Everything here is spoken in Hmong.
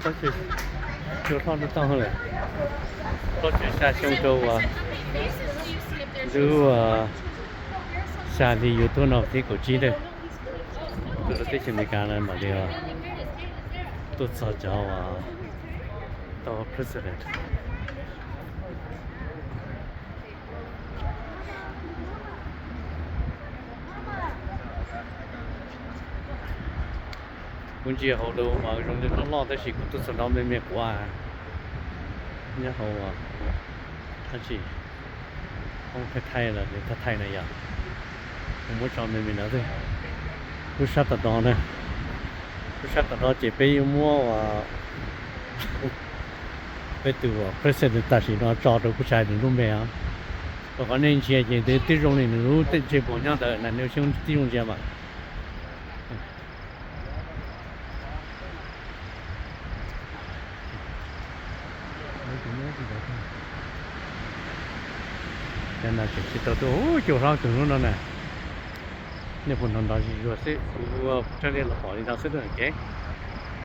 Plaub caug, plaub caug xya xyoo rau uas lub xya hli yus tuaj no thib kaum tsib na. Tuaj rau teb chaws Amelikas no mam li tuaj txog cov uas tau president. Kuv ntsia hauv lus mas zoo li loj loj tab sis kuv tuaj txog no me me quav. Nyob hauv dab tsi, hoob thaij thaij los thaij thaij na yom. Kuv muab tso me me no xwb. Lub sab tom no na, lub sab tom no ces peb yuav muab peb tus president tam sim no tso rau kuv tsis hais nws lub npe os. Kom nej ntsia ces nws twb zoo li nws lub ntsej muag nyob ntawd na, nej xyoob tib zoo ntsia mas. Cov no tseem tsis tau tuaj, cua hlob kawg hnub no na. Nej puas nrov nrov zis zuag xwb, kuv ua raws li los pom li no xwb na, ok.